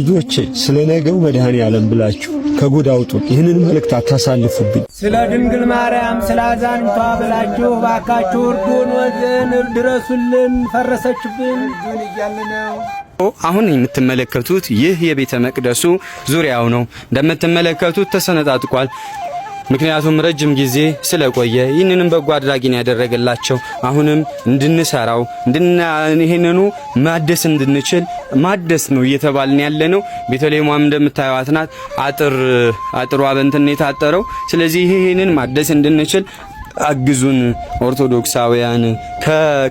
ልጆቼ፣ ስለ ነገው መድኃኔ ዓለም ብላችሁ ከጉድ አውጡን። ይህንን መልእክት አታሳልፉብኝ። ስለ ድንግል ማርያም፣ ስለ አዛኝቷ ብላችሁ ባካችሁ እርዱን፣ ወገን ድረሱልን፣ ፈረሰችብን እያልን ነው። አሁን የምትመለከቱት ይህ የቤተ መቅደሱ ዙሪያው ነው። እንደምትመለከቱት ተሰነጣጥቋል። ምክንያቱም ረጅም ጊዜ ስለቆየ ይህንንም በጎ አድራጊን ያደረገላቸው አሁንም እንድንሰራው ይህንኑ ማደስ እንድንችል ማደስ ነው እየተባልን ያለ ነው። ቤተልሔሟም እንደምታዩት ናት። አጥሯ በእንትን ነው የታጠረው። ስለዚህ ይህንን ማደስ እንድንችል አግዙን ኦርቶዶክሳውያን።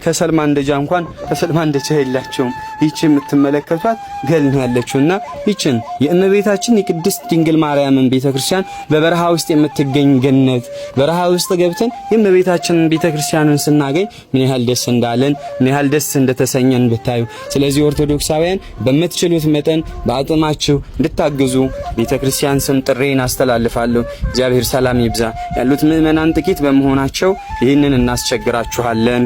ከሰል ማንደጃ እንኳን ከሰል ማንደጃ የላቸውም። ይህች የምትመለከቷት ገል ነው ያለችውና ይችን የእመቤታችን የቅድስት ድንግል ማርያምን ቤተክርስቲያን፣ በበረሃ ውስጥ የምትገኝ ገነት፣ በረሃ ውስጥ ገብተን የእመቤታችንን ቤተክርስቲያንን ስናገኝ ምን ያህል ደስ እንዳለን፣ ምን ያህል ደስ እንደተሰኘን ብታዩ። ስለዚህ ኦርቶዶክሳውያን በምትችሉት መጠን በአቅማችሁ እንድታግዙ ቤተክርስቲያን ስም ጥሪዬን አስተላልፋለሁ። እግዚአብሔር ሰላም ይብዛ። ያሉት ምእመናን ጥቂት በመሆናቸው ይህንን እናስቸግራችኋለን።